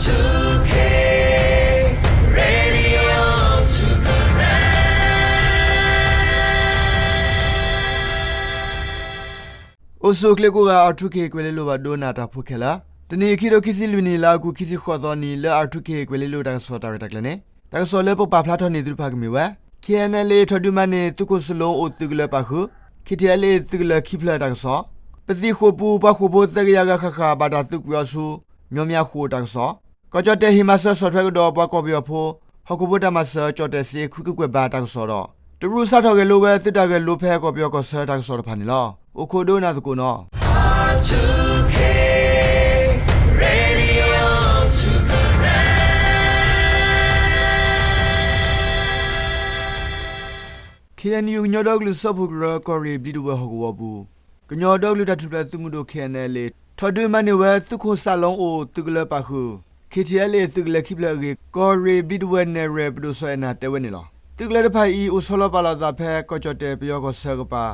အိၣ်ဆူၣ်အိၣ်ချ့ကိးဂၤ R two K ကွဲၤလ့လိၤဘၣ်ဒိနၤတၢ်ဖိခဲလၢာ်, တနံၤအံၤ ခံထိခံဆံလွံၢ်နံၣ် လါအီကူး ခံဆံဃိးသီနံၤ လၢ R two K ကွဲၤလ့လိၤတၢ်ကစီၣ်တၢ်ရဲၣ်တၢ်ကျဲၤန့ၣ် တၢ်ကစီၣ်လၢပပာ်ဖျါထီၣ်န့ၢ်သုတဖၣ်ကမ့ၢ်ဝဲ K N L A ထီၣ်ဒုးမၤန့ၢ် သုးခိၣ်စလိၣ်အိၣ်သုးကလၢၤပာ်ဃုာ် K T L A သုးကလၢၤခံဖျၢၣ်တၢ်ကစီၣ်, ပသံၣ်ဃိာ်ပူၤ ပှၤဃိာ်ဖိသၢကယၤဂၤဃၣ်ဃၣ် ဘၣ်တၢ်သုးကွံာ်အီၤဆူ မၠီမၠၣ်ဃိာ်တၢ်ကစီၣ်, ကီၢ်ကၠီၣ်တဲၣ်ဟ့ၣ်မၤစၢၤဆီၣ်ထွဲကဒီးပှၤကီၢ်ပယီၤဖိ ဟီၣ်ခိၣ်ဖိတၢ်မၤစၢၤ ကၠီၣ်တဲၣ်စ့ ခွံကကွဲၢ်ဘးတၢ်ကစီၣ်ဒီး တရူးစးထီၣ်ဂဲၤလိဝဲသုးတၢ်ဂဲၤလိဖဲကီၢ်ပယီၤကီၢ်ဆၢတၢ်ကစီၣ်တဖၣ်န့ၣ်လီၤ. အိၣ်ခိးဒိနၤသကိးနီၤ. K N U ကညီဒီကလုာ်စၢဖှိၣ်ကရၢ ကီၢ်ရ့ၣ်ဘျံးတဝဲၢ်ဟီၣ်ကဝီၤပူၤ ကညီဒီကလုာ်တၢ်ထူၣ်ဖျဲးသုးမုၢ်ဒိၣ် K N L A ထီၣ်ဒုးမၤန့ၢ်ဝဲ သုးခိၣ်စးလိအအိၣ်သုးကလၢၤပာ်ဃုာ် K T L A သုးကလၢၤခံဖျၢၣ်အဂ့ၢ် ကီၢ်ရ့ၣ်ဘျံးတဝဲၢ်နဲၣ်ရွဲၣ် ပဒိၣ်စီၤအဲၣ်နၤတဲဝဲန့ၣ်လီၤ. သုးကလၢၤတဖၣ်အံၤ အိၣ်ဆီလီၤပာ်လီၤအသးဖဲ ကီၢ်ကၠီၣ်တဲၣ်ပယီၤကီၢ်ဆၢကပၤ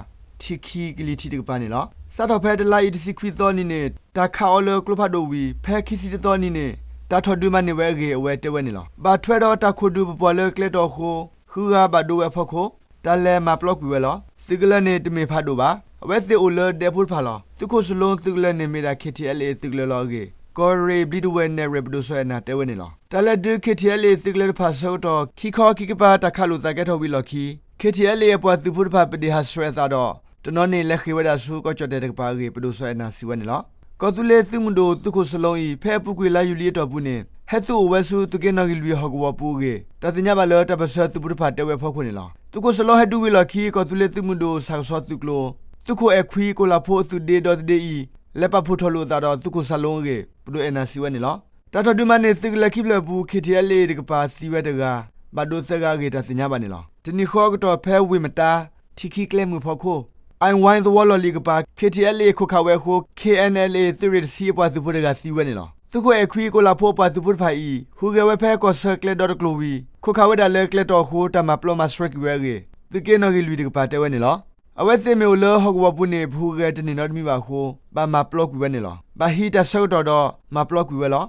ထံခံကလံၤထံးတကပၤန့ၣ်လီၤ. စးထီၣ်ဖဲတလါအံၤတဆံခွံသီနံၤန့ၣ် တၢ်ခးအီၤလၢကျိဖးဒိၣ်ဝံၤ ဖဲခံဆံတသီနံၤန့ၣ် တၢ်ထီၣ်ဒုးမၤန့ၢ်ဝဲအဂ့ၢ် အဝဲတဲဝဲန့ၣ်လီၤ. ဘၣ်ထွဲဒီးတၢ်ခိၣ်ဒုးပပှၢ်လၢကျဲတီၢ်အဃိ ဃုဂၤဘၣ်ဒိဝဲအဖီခိၣ် တၢ်လဲၤမၤပျီကွံာ်ဝဲလီၤ. သုးကလၢၤန့ၣ်တမ့ၢ်ဖးဒိၣ်ဘၣ်. အဝဲသ့ၣ်အိၣ်လၢဒဲဖိတဖၣ်လီၤ. သုးခိၣ်စလိသုးကလၢၤန့ၣ်မ့ၢ်ဒၣ် K T L A သုးကလၢၤလီၤအဂ့ၢ် ကီၢ်ရ့ၣ်ဘျံးတဝဲၢ်နဲၣ်ရွဲၣ် ပဒိၣ်စီၤအဲၣ်နၤတဲဝဲန့ၣ်လီၤ. တၢ်လဲၤဒုး K T L A သုးကလၢၤတဖၣ်ဆၢကတီၢ် ခံခီခံကပၤတၢ်ခးလိာ်သးကဲထီၣ်ဝံၤအလီၢ်ခံ K T L A အပှၤသုးဖိတဖၣ်ပဒ့ၣ်ဟးဆှဲးအသးဒီး တနီၤန့ၣ်လဲၤဃ့ၢ်ဝဲဒၣ်ဆူ ကီၢ်ကၠီၣ်တဲၣ်တကပၤအဂ့ၢ် ပဒိၣ်စီၤအဲၣ်နၤစံးဝဲန့ၣ်လီၤ. ကီၢ်သူလ့ၤသုးမုၢ်ဒိၣ် သုးခိၣ်စလိအံၤ ဖဲအပူၤကွံာ်လါယူၤလံအတီၢ်ပူၤန့ၣ် ဟဲသုးအိၣ်ဝဲဆူသုးက့နီၣ်ဂံၢ်လွံၢ်ဟီၣ်ကဝီၤပူၤအဂ့ၢ် တၢ်သ့ၣ်ညါဘၣ်လၢတၢ်ပၢၢ်ဆၢသုးဖိတဖၣ်တဲဝဲအဖီခိၣ်န့ၣ်လီၤ. သုးခိၣ်စလိဟဲဒုးဝံၤအလီၢ်ခံ ကီၢ်သူလ့ၤသုးမုၢ်ဒိၣ် ဆၣ်ကဆီသုးကျိၤ သုးခိၣ်အဲၣ်ခွံ ကိၣ်လၤဖိအသုးဒ့ဒီသဒ့အံၤ လဲၤပာ်ဖှိၣ်ထီၣ်လိာ်အသးဒီးသုးခိၣ်စလိအဂ့ၢ် ပဒိၣ်အဲၣ်နၤစံးဝဲန့ၣ်လီၤ. တၢ်ထီၣ်ဒုးမၤန့ၢ်သုးကလၢၤခံဖျၢၣ်အပူၤ K T L A တကပၤသံဝဲတဂၤ ဘၣ်ဒိသၢဂၤအဂ့ၢ် တၢ်သ့ၣ်ညါဘၣ်န့ၣ်လီၤ. တနံၤဃီအကတီၢ်ဖဲဝ့ၢ်မတါ ထံခံကျဲမုၢ်ဖီခိၣ် အၣ်ဝဲသဝီလီၢ်လံၤကပၤ K T L A ခိးခးဝဲအဃိ K N L A သုးရ့ၣ်တဆံအပှၤသုးဖိတဂၤသံဝဲန့ၣ်လီၤ. သုးခိၣ်အဲၣ်ခွံ ကိၣ်လၤဖိအပှၤသုးဖိတဖၣ်အံၤ ဟူးဂဲၤဝဲဖဲကီၢ်ဆၢကျဲဒီတကျိၤဝံၤ ခိးခးဝဲဒၣ်လၢကျဲတီၢ်အဃိ တၢ်မၤပျီမၤဆှဲကွံာ်ဝဲအဂ့ၢ် သုးက့နီၣ်ဂံၢ်လွံၢ်တကပၤတဲဝဲန့ၣ်လီၤ. အဝဲသ့ၣ်မ့ၢ်အိၣ်လၢဟီၣ်ကဝီၤပူၤန့ၣ် ပဟူးဂဲၤတန့ၢ်နီတမံၤဘၣ်အဃိ ဘၣ်မၤပျီကွံာ်ဝဲန့ၣ်လီၤ. ဘၣ်ဟံးတၢ်ဆၢကတီၢ်ဒီးမၤပျီကွံာ်ဝဲလီၤ.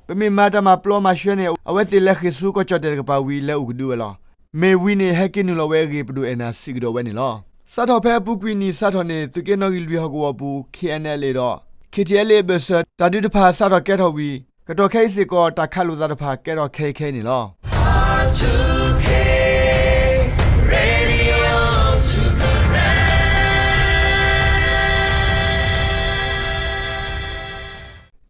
ပမ့ၢ်မၤတၢ်မၤပျီမၤဆှဲန့ၣ် အဝဲသ့ၣ်လဲၤဃ့ၢ်ဆူကီၢ်ကၠီၣ်တဲၣ်တကပၤဝံၤ လဲၤအိၣ်ကဒုဝဲလီၤ. မ့ၢ်ဝံၤန့ၣ် ဟဲက့ၤနုာ်လီၤဝဲအဂ့ၢ် ပဒိၣ်အဲၣ်နၤစံးကဒီးဝဲန့ၣ်လီၤ. စးထီၣ်ဖဲအပူၤကွံာ်နံၣ်စးထီၣ်န့ၣ် သုးက့နီၣ်ဂံၢ်လွံၢ်ဟီၣ်ကဝီၤပူၤ K N L A ဒီး K T L A အဘၢၣ်စၢၤ တၢ်ဒုးတဖၣ်စးထီၣ်ကဲထီၣ်ဝံၤ ကတီၢ်ခဲအံၤစ့ၢ်ကီး တၢ်ခးလိာ်သးတဖၣ်ကဲထီၣ်ခဲအံၤခဲအံၤန့ၣ်လီၤ.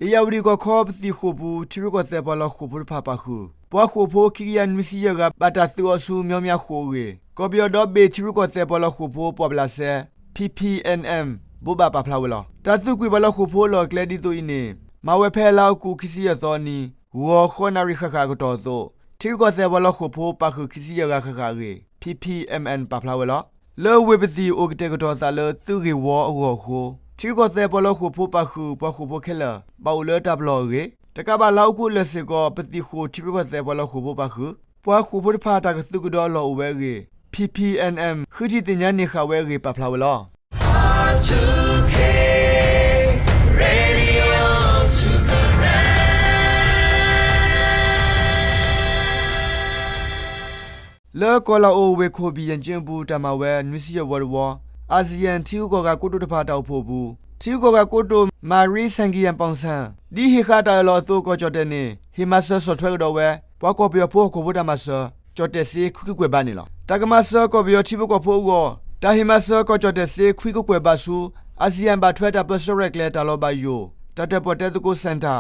ဧရာဝတီကီၢ်ခီ ပသံၣ်ဃိာ်ပူၤ ထံရူၢ်ကီၢ်သဲးပှၤလီၢ်ဃိာ်ဖိတဖၣ်ပာ်ဃုာ် ပှၤဃိာ်ဖိခံကယၤနွံဆံယဲၢ်ဂၤ ဘၣ်တၢ်သုးအီၤဆူ မၠီမၠၣ်ဃိာ်အဂ့ၢ် ကီၢ်ပယီၤဒီဘ့ၣ်ထံရူၢ်ကီၢ်သဲးပှၤလီၢ်ဃိာ်ဖိပှၢ်ပလးစဲ P P N M ဘိးဘၣ်ပာ်ဖျါဝဲလီၤ. တၢ်သုးကွံာ်ပှၤလီၢ်ဃိာ်ဖိအလီၢ်အကျဲဒ်သိးအံၤန့ၣ် မၤဝဲဖဲလါအီကူး ခံဆံယဲၢ်သီအနံၤ ဂီၤဃိးနၣ်ရံၣ်ဃၣ်ဃၣ်အကတီၢ်အသိး ထံရူၢ်ကီၢ်သဲးပှၤလီၢ်ဃိာ်ဖိပာ်ဃုာ်ခံဆံယဲၢ်ဂၤဃၣ်ဃၣ်အဂ့ၢ် P P M N ပာ်ဖျါဝဲလီၤ. လၢဝ့ၢ်ပသံၣ်အိၣ်ကတဲာ်ကတီၤသးလၢသုးဂ့ၢ်ဝီအဂီၢ်အဃိ ထံရူၢ်ကီၢ်သဲးပှၤလီၢ်ဃိာ်ဖိပာ်ဃုာ် ပှၤဃိာ်ဖိခဲလၢာ် ဘၣ်အိၣ်လၢတၢ်ပလီၢ်အဂ့ၢ် တကးဘၣ်လါအီကူးအလၢာ်စ့ၢ်ကီး ပသံၣ်ဃိာ်ထံရူၢ်ကီၢ်သဲးပှၤလီၢ်ဃိာ်ဖိပာ်ဃုာ် ပှၤဃိာ်ဖိတဖၣ်တၢ်ကသုးကဒီးအလီၢ်အိၣ်ဝဲအဂ့ၢ် P P N M ဃုထံၣ်သ့ၣ်ညါန့ၢ်ဃာ်ဝဲအဂ့ၢ် ပာ်ဖျါဝဲလီၤ. လၢကီၢ်လၤအိၣ်ဝ့ၢ်ခိၣ်ဘံၣ်ယၣ်ကၠ့အပူၤ တၢ်မၤဝဲနွံဆံယဲၢ်ဝီတဝီ ASEAN ထံဂုၤကီၢ်ဂၤကိတိာ်တဖၣ်တၢ်အိၣ်ဖှိၣ်အပူၤ ထံဂုၤကီၢ်ဂၤကိတိာ် Marie Sangayampongsam ဒ်ဟ့ၣ်ဃာ်တၢ်အၢၣ်လီၤအသိး ကီၢ်ကၠီၣ်တဲၣ်န့ၣ် ဟ့ၣ်မၤစၢၤဆီၣ်ထွဲကဒီးဝဲ ပှၤကီၢ်ပယီၤဖိဟီၣ်ခိၣ်ဖိတၢ်မၤစၢၤ ကၠီၣ်တဲၣ်စ့ ခွံကကွဲၢ်ဘးန့ၣ်လီၤ. တၢ်ကမၤစၢၤကီၢ်ပယီၤထံဖိကီၢ်ဖိအဂီၢ် တၢ်ဟ့ၣ်မၤစၢၤကီၢ်ကၠီၣ်တဲၣ်စ့ ခွံကကွဲၢ်ဘးဆူ ASEAN ဘၣ်ထွဲတၢ်ပၢဆှၢရဲၣ်ကျဲၤတၢ်လီၤဘၣ်ယိၣ် တၢ်တၢၣ်ပီၣ်တဲသကိး Centre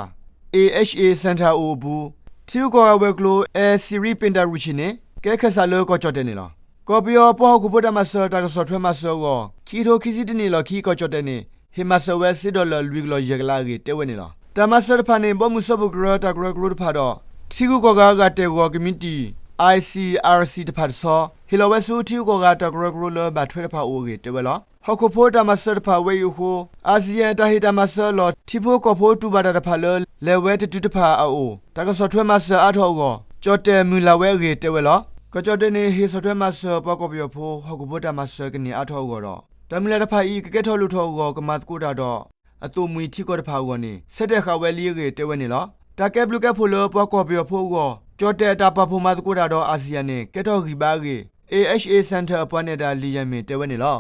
A H A Centre အအိၣ်အပူၤ ထံဂုၤကီၢ်ဂၤဝဲၤကျိၤ Air Sri Pindaruchi န့ၣ် ကဲခၢၣ်စးလၢကီၢ်ကၠီၣ်တဲၣ်န့ၣ်လီၤ. ကီၢ်ပယီၤပှၤဟီၣ်ခိၣ်ဖိတၢ်မၤစၢၤတၢ်ကဆီၣ်ထွဲမၤစၢၤအဂီၢ် ခံကထိခံဆံတနံၣ်အလီၢ်ခံ ကီၢ်ကၠီၣ်တဲၣ်န့ၣ် ဟ့ၣ်မၤစၢၤဝဲစ့ဒီလၢၣ်လွံၢ်ကလီၢ်ယဲၢ်ကလးအဂ့ၢ် တဲဝဲန့ၣ်လီၤ. တၢ်မၤစၢၤတဖၣ်န့ၣ် ဘီမုၢ်စၢဖှိၣ်ကရၢတၢ်ကရၢကရိတဖၣ်ဒီး ထံဂုၤကီၢ်ဂၤအဂၤတဲာ်ဂီၤ committee I C R C တဖၣ်တဆီ ဟ့ၣ်လီၤဝဲဆူထံဂုၤကီၢ်ဂၤတၢ်ကရၢကရိလၢဘၣ်ထွဲတဖၣ်အအိၣ်အဂ့ၢ် တဲဝဲလီၤ. ဟီၣ်ခိၣ်ဖိတၢ်မၤစၢၤတဖၣ်ဝဲအံၤအဃိ ASEAN တၢ်ဟ့ၣ်တၢ်မၤစၢၤအလီၢ် ထံဖိကီၢ်ဖိတူၢ်ဘၣ်တၢ်တဖၣ်လၢ လဲၤဝဲတတုၤတဖၣ်အအိၣ် တၢ်ကဆီၣ်ထွဲမၤစၢၤအါထီၣ်အဂီၢ် ကၠီၣ်တဲၣ်မုၢ်လၢ်ဝဲအဂ့ၢ် တဲဝဲလီၤ. ကီၢ်ကၠီၣ်တဲၣ်န့ၣ် ဟ့ၣ်ဆီၣ်ထွဲမၤစၢၤ ပှၤကီၢ်ပယီၤဖိ ဟီၣ်ခိၣ်ဖိတၢ်မၤစၢၤကန့ၢ်အါထီၣ်အဂီၢ်ဒီး တၢ်မုၢ်လၢ်တဖၣ်အံၤ ကကဲထီၣ်လိၣ်ထီၣ်အဂီၢ် ကမၤသကိးတၢ်ဒီး အသိၣ်မှံထံကီၢ်တဖၣ်အဂီၢ်န့ၣ် ဆၢတဲာ်ဃာ်ဝဲလံအဂ့ၢ် တဲဝဲန့ၣ်လီၤ. တၢ်ကဲဘျုးကဲဖှိၣ်လၢပှၤကီၢ်ပယီၤဖိအဂီၢ် ကၠီၣ်တဲၣ်အတၢ်ပာ်ဖှိၣ်မၤသကိးတၢ်ဒီး ASEAN န့ၣ် ကဲထီၣ်ဂံၢ်ဘါအဂ့ၢ် A H A Center အပှၤနဲၣ်တၢ် လံာ်ယဲၢ်မ့ၢ် တဲဝဲန့ၣ်လီၤ.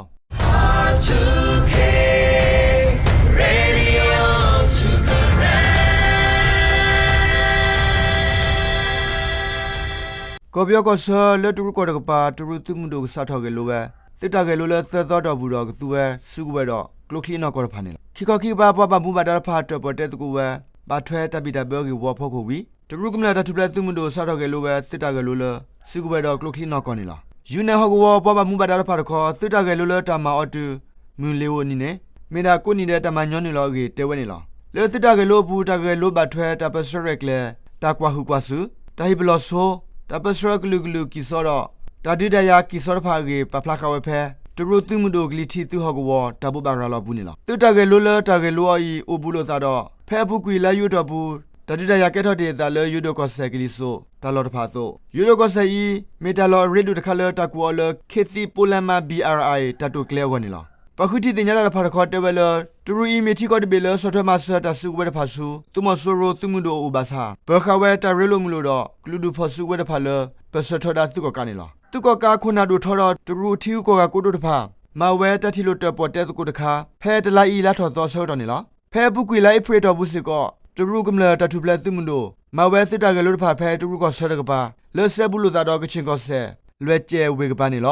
ကီၢ်ပယီၤကီၢ်ဆၢ လၢတရူးကီၢ်တကပၤ တရူးသုးမုၢ်ဒိၣ်ကစးထီၣ်ဂဲၤလိဝဲ သုးတၢ်ဂဲၤလိလၢသၢသီအတီၢ်ပူၤဒီး ကသူဝဲစုကဝဲၤဒီးကျိချံနီၢ်ကီၢ်တဖၣ်န့ၣ်လီၤ. ခံခီခံကပၤ ပှၤဘၣ်မူဘၣ်ဒါတဖၣ် တၢၣ်ပီၣ်တဲသကိးဝဲ ဘၣ်ထွဲတၢ်ဘံၣ်တၢ်ဘၢအဂ့ၢ်ဝီအဖီခိၣ်ဝံၤ တရူးကမျၢၢ်တၢ်ထူၣ်ဖျဲးသုးမုၢ်ဒိၣ် စးထီၣ်ဂဲၤလိဝဲ သုးတၢ်ဂဲၤလိလၢ စုကဝဲၤဒီးကျိချံနီၢ်ကီၢ်န့ၣ်လီၤ. ယူၣ်နဲၣ်ဟီၣ်ကဝီၤ ပှၤဘၣ်မူဘၣ်ဒါတဖၣ်တခီ သုးတၢ်ဂဲၤလိလၢတၢ်မၤအီၤတုၤ မုၢ်လ့ၤဧိၤအနံၤန့ၣ် မ့ၢ်ဒၣ်ကိးနံၤဒဲးတၢ်မၤညီနုၢ်လီၤအဂ့ၢ် တဲဝဲန့ၣ်လီၤ. လၢသုးတၢ်ဂဲၤလိအပူၤ တၢ်ဂဲၤလိဘၣ်ထွဲ တၢ်ပၢၢ်ဆၢရဲၣ်ကျဲၤ, တၢ်ကွၢ်ဟုၣ်ကွၢ်စူၣ်, တၢ်ဟ့ၣ်ပလီၢ်ဆိ, တၢ်ပၢၢ်ဆၢကလုာ်ကလုာ်ကံၢ်စီဒီး တၢ်ဒုးတၢ်ယၤကံၢ်စီတဖၣ်အဂ့ၢ် ပာ်ဖျါဃာ်ဝဲဖဲ တရူးသုးမုၢ်ဒိၣ်ကလံၤထံးသုးဟီၣ်ကဝီၤ တၢ်ဘိးဘၣ်ရၤလီၤအပူၤန့ၣ်လီၤ. သုးတၢ်ဂဲၤလိလၢတၢ်ဂဲၤလိအီၤအံၤ အိၣ်ဘူးလိာ်သးဒီး ဖဲအပူၤကွံာ်လါယူၤအတီၢ်ပူၤ တၢ်ဒုးတၢ်ယၤကဲထီၣ်တ့ၢ်အသးလၢ ယိၤဒိၣ်ကီၢ်စဲၣ်ကလံၤစိး တၢ်လီၢ်တဖၣ်အသိး ယိၤဒိၣ်ကီၢ်စဲၣ်အံၤ မ့ၢ်တၢ်လီၢ်အရ့ဒိၣ်တခါလၢ တၢ်ကူၣ်အီၤလၢ ခေတ်သစ်ပိုးလမ်းမ B R I တၢ်တိာ်ကျဲၤအဂီၢ်န့ၣ်လီၤ. ပှၤဃုထံၣ်သ့ၣ်ညါတၢ်တဖၣ်တခီ တဲဝဲလၢ တရူးအံၤမ့ၢ်ထံကီၢ်တဘ့ၣ်လၢ ဆီၣ်ထွဲမၤစၢၤတၢ်စုကဝဲၤတဖၣ်ဆူ သုးမီၤစိရိၤသုးမုၢ်ဒိၣ်အအိၣ်ဘၣ်ဆၣ် ပၢၤဃာ်ဝဲတၢ်ရ့လိာ်မုာ်လိာ်ဒီး ကလုာ်ဒူၣ်ဖီၣ်စုကဝဲၤတဖၣ်လၢ ပၢၢ်ဆၢထီဒါသုးကီၣ်ကးန့ၣ်လီၤ. သုးကီၣ်ကးခိၣ်နၢ်ဒိၣ်ထီဒီး တရူးထံဂုၤကီၢ်ဂၤကိတိာ်တဖၣ် မၤဝဲတၢ်ထံၣ်လိာ်တၢၣ်ပီၣ်တဲသကိးတခါ ဖဲတလါအံၤလါထီၣ်သီအဆၢကတီၢ်န့ၣ်လီၤ. ဖဲအပူၤကွံာ်လါအ့ဖြ့ၣ်အတီၢ်ပူၤစ့ၢ်ကီး တရူးကမျၢၢ်တၢ်ထူၣ်ဖျဲးသုးမုၢ်ဒိၣ် မၤဝဲသုးတၢ်ဂဲၤလိတဖၣ်ဖဲတရူးကီၢ်ဆၢတကပၤ လၢစဲဘူးလိာ်သးဒီးကခ့ၣ်ကီၢ်စဲၣ် လွဲၢ်ကၠဲၣ်ဝ့ၢ်ကပၤန့ၣ်လီ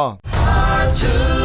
ၤ.